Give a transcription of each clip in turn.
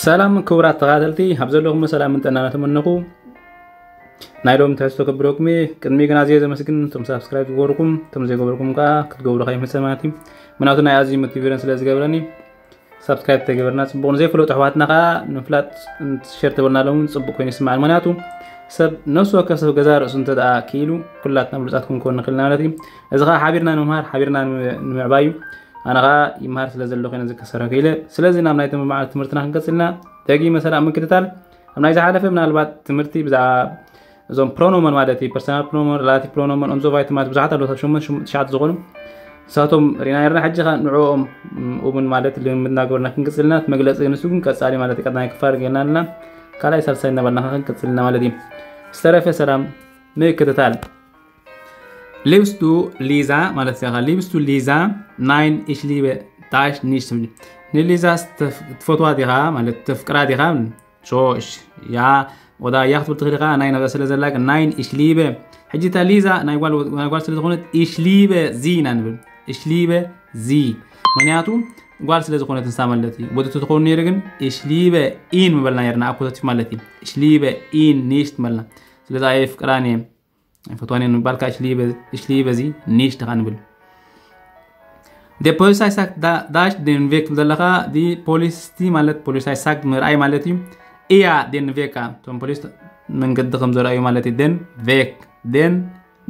ሰላም ክቡራት ተኸታተልቲ፣ ኣብ ዘለኹም ሰላምን ጥዕናን ተመነኹ። ናይ ሎም ትሕዝቶ ከብረኩም እየ። ቅድሚ ግን ኣዝየ ዘመስግን እቶም ሳብስክራይብ ዝገበርኩም፣ እቶም ዘይገበርኩም ከዓ ክትገብሩ ከይምሰ ማለት እዩ። ምክንያቱ ናይ ኣዝዩ ሞቲቬሽን ስለ ዝገብረኒ ሳብስክራይብ ተገበርና ጽቡቕ። ንዘይፈለጡ ኣሕዋትና ከዓ ንምፍላጥ ሸር ተበልና ሎም ጽቡቕ ኮይኑ ይስማዕ። ምክንያቱ ሰብ ነፍሲ ወከፍ ሰብ ገዛ ርእሱ እንተ ደኣ ክኢሉ ኩላትና ብሉጻት ክንኮን ንኽእል ማለት እዩ። እዚ ከዓ ሓቢርና ንምምሃር ሓቢርና ንምዕባይ እዩ። ኣነ ከዓ ይምሃር ስለ ዘለኹ እየ ነዚ ክሰርሕ ክኢለ። ስለዚ ናብ ናይ ትምህርቲ ትምህርትና ክንቀጽልና ደጊመ ሰላም ምክትታል ኣብ ናይ ዝሓለፈ ምናልባት ትምህርቲ ብዛዕባ እዞም ፕሮኖመን ማለት እዩ ፐርሰናል ፕሮኖመን ሪላቲቭ ፕሮኖመን ኦንዞ ቫይት ማለት ብዙሓት ኣለዉ ካብ ሸሞንተ ትሽዓተ ዝኾኑ ንሳቶም ሪና ነርና ሕጂ ኸ ንዕኦም እውን ማለት ልምምድ እናገበርና ክንቅጽልና እቲ መግለጺ ንሱ ግን ቀጻሊ ማለት ቀዳማይ ክፋል ገና ኣለና ካልኣይ ሳልሳይ እናበልና ክንቅጽልና ማለት እዩ ዝተረፈ ሰላም ምክትታል ሊብስቱ ሊዛ ማለት እዚኻ ሊብስቱ ሊዛ ናይን ኢሽ ሊበ ዳሽ ኒሽ ትብል ንሊዛ ትፈትዋ ዲኻ ማለት ተፍቅራ ዲኻ ሾሽ ያ ወዳ ያ ክትብል ትኽእል ኢኻ ናይ ነብሳ ስለ ዘላ ግን ናይን ኢሽ ሊበ ሕጂ እታ ሊዛ ናይ ጓል ናይ ጓል ስለ ዝኾነት ኢሽ ሊበ ዚ ኢና ንብል ኢሽ ሊበ ዚ ምክንያቱ ጓል ስለ ዝኾነት ንሳ ማለት እዩ ወዲ ትኸውን ነይሩ ግን ኢሽ ሊበ ኢን ምበልና ነርና ኣኮታቲፍ ማለት እዩ ኢሽ ሊበ ኢን ኒሽ ትመልና ስለዚ ኣየ ፍቅራን እየ ኣይፈትዋን እየ ንምባል ከዓ እሽሊ በዚ ኒሽ ድኻ ንብል ደ ፖሊሳይ ሳክት ዳሽ ደንቬክ ዘለኻ ዲ ፖሊስቲ ማለት ፖሊሳይ ሳክት ምርኣይ ማለት እዩ እያ ደንቬካ እቶም ፖሊስ መንገዲ ከም ዘርኣዩ ማለት እዩ ደን ቬክ ደን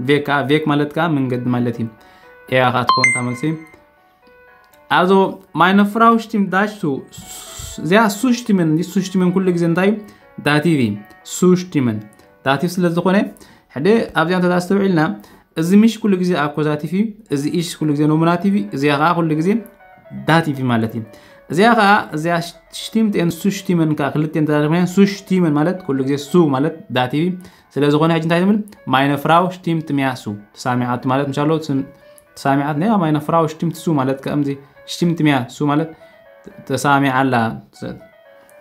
ቬካ ቬክ ማለት ከዓ መንገዲ ማለት እዩ እያ ከዓ ትኸውን ታመልሲ Also, meine Frau stimmt dazu. እዚኣ ሱሽቲመን እንዲ ሱሽቲመን ኩሉ ግዜ እንታይ እዩ ዳቲቭ እዩ ሱሽቲመን ዳቲቭ ስለ ዝኾነ ሕደ ኣብዚኣ እንተ ኣስተውዒልና እዚ ምሽ ኩሉ ግዜ ኣኮዛቲቭ እዩ እዚ ኢሽ ኩሉ ግዜ ኖሚናቲቭ እዩ እዚኣ ከዓ ኩሉ ግዜ ዳቲቭ ማለት እዩ እዚኣ ከዓ እዚኣ ሽቲምት ን ሱሽቲመን ከዓ ክልተ እንተ ኮይነ ሱሽቲመን ማለት ኩሉ ግዜ ሱ ማለት ዳቲቭ እዩ ስለ ዝኾነ ሕጂ እንታይ ትብል ማይነ ፍራው ሽቲምት ሚያ ሱ ተሳሚዓት ማለት ምሻሎ ተሳሚዓት ናይ ኣማይነ ፍራው ሽቲምት ሱ ማለት ከምዚ ሽቲምት ሚያ ሱ ማለት ተሳሚዓ ኣላ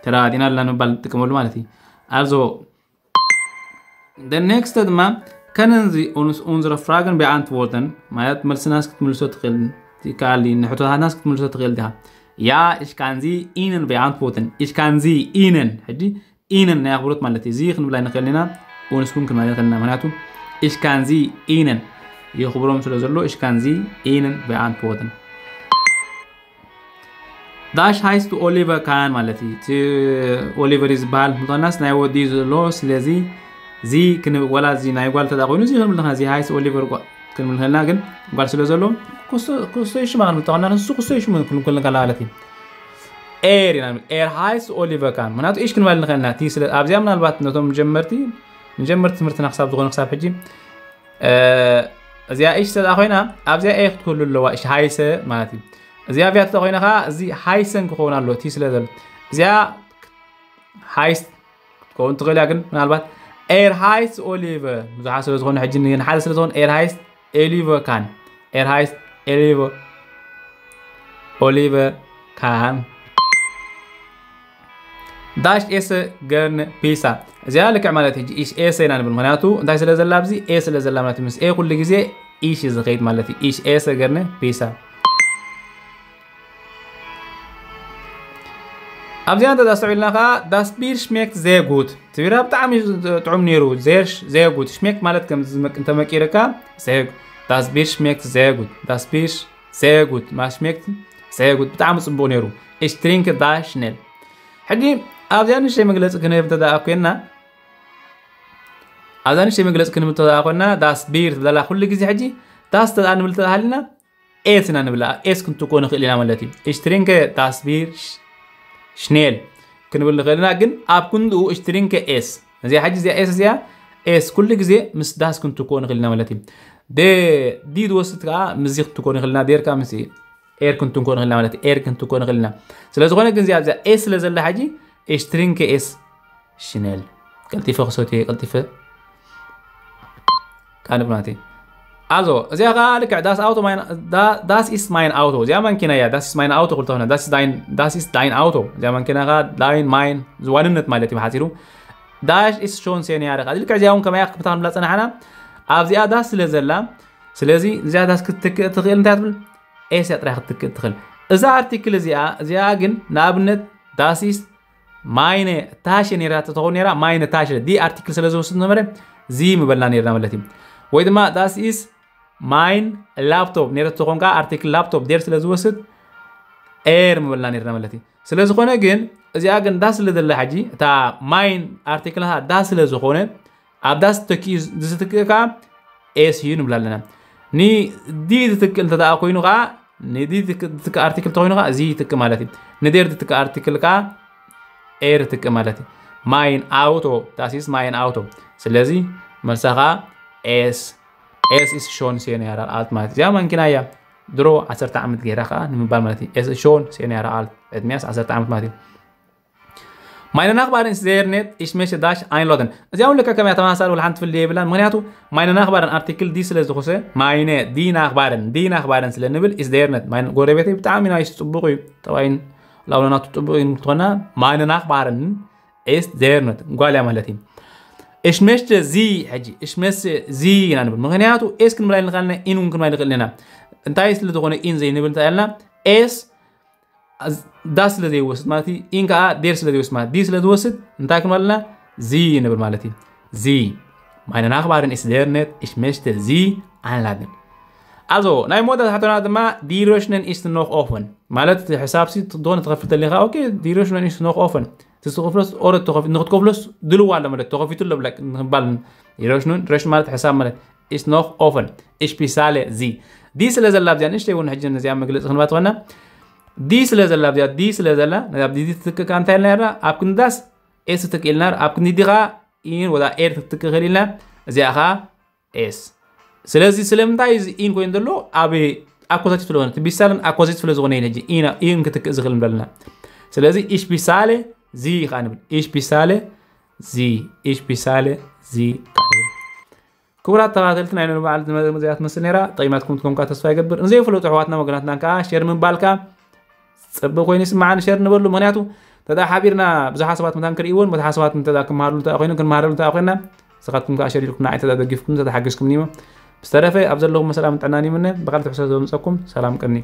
ተራዲና ኣላ ንምባል ንጥቀመሉ ማለት እዩ ኣዞ ኔክስት ድማ ከነንዚ ኡንዝረ ፍራግን ቢኣንትዎርተን ማለት መልስናስ ክትምልሶ ትኽእል ይከኣል ንሕቶታትናስ ክትምልሶ ትኽእል ዲኻ Ja, ich kann Sie Ihnen beantworten. Ich kann Sie Ihnen. ሕጂ ኢንን ናይ ኣኽብሮት ማለት እዩ እዚ ክንብል ኣይንኽእል ኢና ኡንስኩን ክንብል ኣይንኽእል ኢና ምክንያቱ ich kann Sie Ihnen የኽብሮም ስለ ዘሎ ich kann Sie Ihnen beantworten Das heißt Oliver Kahn ማለት እዩ እቲ ኦሊቨር እዩ ዝበሃል ምኳናስ ናይ ወዲ እዩ ዘሎ ስለዚ እዚ ክንብል ወላ እዚ ናይ ጓል ተዳ ኮይኑ እዚ ክንብል ንኽእል እዚ ሃይስ ኦሊቨር ክንብል ንኽእልና ግን ጓል ስለ ዘሎ ክስቶ ይሽማ ክንብል ተኾና ንሱ ክስቶ ይሽሙ ክንብል ከለና ማለት እዩ Er, er heißt Oliver Kahn. ምክንያቱ ኢሽ ክንበል ንኽእልና እቲ ስለ ኣብዚኣ ምናልባት ነቶም ጀመርቲ ንጀመርቲ ትምህርትና ክሳብ ዝኾነ ክሳብ ሕጂ እዚኣ ኢሽ ስለ ኮይና ኣብዚኣ ኤ ክትህሉ ኣለዋ እሽ ሃይሰ ማለት እዩ እዚኣ ቪያ ተኾይና ከዓ እዚ ሃይሰን ክኸውን ኣሎ እቲ ስለ ዘሎ እዚኣ ሃይስ ክትከውን ትኽእል እያ ግን ምናልባት Er heißt Oliver ብዙሓት ስለ ዝኾነ ሕጂ ንሓደ ስለ ዝኾነ Er heißt Oliver Kahn Er heißt Oliver Oliver Kahn ዳሽ ኤሰ ገርነ ፒሳ እዚኣ ልክዕ ማለት ሕጂ ኢሽ ኤሰ ኢና ንብል ምክንያቱ እንታይ ስለ ዘላ ኣብዚ ኤ ስለ ዘላ ማለት ምስ ኤ ኩሉ ግዜ ኢሽ ዝኸይድ ማለት እዩ ኢሽ ኤሰ ገርነ ፒሳ ኣብዚኣ እንተ ኣስተውዒልና ከዓ Das Bier schmeckt sehr gut እቲ ቢራ ብጣዕሚ ጥዑም ነይሩ ዜጉት ሽሜክት ማለት ከም እንተመቂርካ ዜጉት Das Bier schmeckt sehr gut Das Bier sehr gut ማለት ሽሜክት sehr gut ብጣዕሚ ፅቡቅ ነይሩ Ich trinke das schnell ሕጂ ኣብዚኣ ንእሽተይ መግለፂ ክንህብ እንተ ኮይንና ኣብዛ ንእሽተይ መግለፂ ክንህብ እንተ ኮይንና Das Bier ትብለላ ኩሉ ግዜ ሕጂ Das ተኣ ንብል ተሃልና ኤስ ኢና ንብላ ኤስ ክንትኮ ንኽእል ኢና ማለት እዩ Ich trinke das Bier schnell ክንብል ንኽእል ኢና ግን ኣብ ክንድኡ Ich trinke es እዚኣ ሕጂ እዚኣ ኤስ እዚኣ ኤስ ኩሉ ግዜ ምስ Das ክንትኮ ንኽእል ኢና ማለት እዩ ዲ ዝወስድ ከዓ ምስዚ ክንትኮ ንኽእል ኢና ዴርካ ምስ ኤር ክንትንኮ ንኽእልና ማለት ኤር ክንትንኮ ንኽእልና ስለ ዝኾነ ግን እዚኣ ኣብዚኣ ኤ ስለ ዘላ ሕጂ ኤሽ ትሪንከ ኤስ ሽነል ቀልጢፈ ክሰትዮ ቀልጢፈ ቃንብ ናተይ ኣዞ እዚኣ ከዓ ልክዕ ዳስ ኣውቶ ዳስ ኢስ ማይን ኣውቶ እዚኣ ማንኪና እያ ዳስ ኢስ ማይን ኣውቶ ክልተ ኾነ ዳስ ኢስ ዳይን ኣውቶ እዚኣ ማንኪና ከዓ ዳይን ማይን ዝዋንነት ማለት እዩ ብሓፂሩ ዳሽ ኢስ ሾን ሴንያረ ከዓ ልክዕ እዚኣ እውን ከመያ ክብታ ንብላ ፀናሕና ኣብዚኣ ዳስ ስለ ዘላ ስለዚ እዚኣ ዳስ ክትትክእ ትኽእል እንታይ ትብል ኤስ እያ ጥራይ ክትትክእ ትኽእል እዛ ኣርቲክል እዚኣ እዚኣ ግን ንኣብነት ዳስ ኢስ meine Tasche ነይራ ተኾን ነይራ meine Tasche ዲ ኣርቲክል ስለ ዝወስድ ነበረ ዚ ምበልና ነይርና ማለት እዩ። ወይ ድማ das ist mein Laptop ነይረ ተኾን ከዓ ኣርቲክል laptop der ስለ ዝወስድ er ምበልና ነይርና ማለት እዩ። ስለ ዝኾነ ግን እዚኣ ግን das ስለ ዘላ ሕጂ እታ mein ኣርቲክል das ስለ ዝኾነ ኣብ das ተኪኡ ዝትክእ ከዓ es እዩ ንብላ ኣለና። ንዲ ዝትክእ እንተ ደኣ ኮይኑ ከዓ ንዲ ዝትክ- ዝትክእ ኣርቲክል ተኮይኑ ከዓ እዚ ይትክእ ማለት እዩ። ንder ዝትክእ ኣርቲክል ከዓ er ይትክእ ማለት እዩ። Mein Auto das ist mein Auto። ስለዚ መልሳ ከዓ es es ist schon sehr error alt ማለት እዚኣ ማንኪና እያ። ድሮ ዓሰርተ ዓመት ገይራ ከዓ ንምባል ማለት እዩ። Es ist schon sehr error alt ዕድሚያስ ዓሰርተ ዓመት ማለት እዩ። Meine Nachbarin ist sehr nett, ich möchte dich einladen። እዚኣ እውን ልክዕ ከመያ ተመሳሳሊ ወላ ሓንቲ ፍልልይ የብላን። ምክንያቱ meine Nachbarin ኣርቲክል die ስለ ዝኾሰ meine die Nachbarin die Nachbarin ስለ ንብል ist sehr nett። Meine ጎረቤተይ ብጣዕሚ ናይስ ጽቡቕ እዩ፣ ጠባይን ላውለናቱ ጽቡቕ እዩ ንብል ትኾና meine Nachbarin ist sehr nett ጓል እያ ማለት እዩ። Ich möchte sie ሕጂ ich möchte sie ኢና ንብል፣ ምክንያቱ es ክንብላ ንኽእል ኢና፣ ihn እውን ክንብላ ንኽእል ኢና። እንታይ ስለ ዝኾነ ihn ዘይንብል እንታይ ኢልና es das ስለ ዘይወስድ ማለት እዩ። ihn ከዓ der ስለ ዘይወስድ ማለት die ስለ ዝወስድ እንታይ ክንብል ኣለና? Sie ንብል ማለት እዩ። Sie meine Nachbarin ist sehr nett, ich möchte sie einladen። Also ናይ መወዳእታ ሕቶና ድማ die Rechnung ist noch offen ማለት እቲ ሕሳብ ሲ ዝኾነ ትኸፍል ተሊኻ okay die Rechnung ist noch offen እቲ ዝኸፍሎስ ኦረት ንክትከፍሎስ ድልዋ ኣሎ ማለት ተኸፊቱ ኣሎ ብለክ ንክባል die Rechnung Rechnung ማለት ሕሳብ ማለት ist noch offen ich bezahle sie die ስለ ዘላ ኣብዚኣ ንእሽተይ እውን ሕጂ ነዚኣ መግለፂ ክንባ ትኾና die ስለ ዘላ ኣብዚኣ die ስለ ዘላ ነዛ die ትትክእ ከዓ እንታይ ኢልና ነርና ኣብ ክንዲ das es ትትክእ ኢልና ኣብ ክንዲ die ከዓ ihn ወላ er ትትክእ ክእል ኢልና እዚኣ ከዓ es ስለዚ ስለምንታይ እዚ ihn ኮይኑ ዘሎ ኣብ ኣኮዛቲቭ ስለሆነ እቲ bezahle ኣኮዛቲቭ ስለ ዝኾነ እዩ ሕጂ ihn ihn ክትክእ ዝኽእል ንብለልና ስለዚ ich bezahle sie ከዓ ንብል ich bezahle sie ich bezahle sie ከዓ ንብል ክቡራት ተኸታተልቲ ናይ ሎሚ በዓል ዝመ- መዚኣ ትመስል ነይራ ጠቂማትኩም ትኮንካ ተስፋ ይገብር ንዘይፈለጡ ኣሕዋትና ወገናትና ከዓ ሸር ምባልካ ፅብቅ ኮይኑ ይስማዓኒ ሸር ንበሉ ምክንያቱ ተዳ ሓቢርና ብዙሓት ሰባት መታን ክርእይዎን ብዙሓት ሰባት እንተ ክመሃርሉ እንተ ኮይኖም ክንመሃረሉ እንተ ኮይና ንስኻትኩም ከዓ ሸር ኢልኩም ንዓይ ተዳ ደጊፍኩም ተዳ ሓገዝኩም ኒሞ ብዝተረፈ ኣብ ዘለኹም ሰላም ጥዕናን ይምነ ብቃል ትሕሰ ዘምፀኩም ሰላም ቅኒ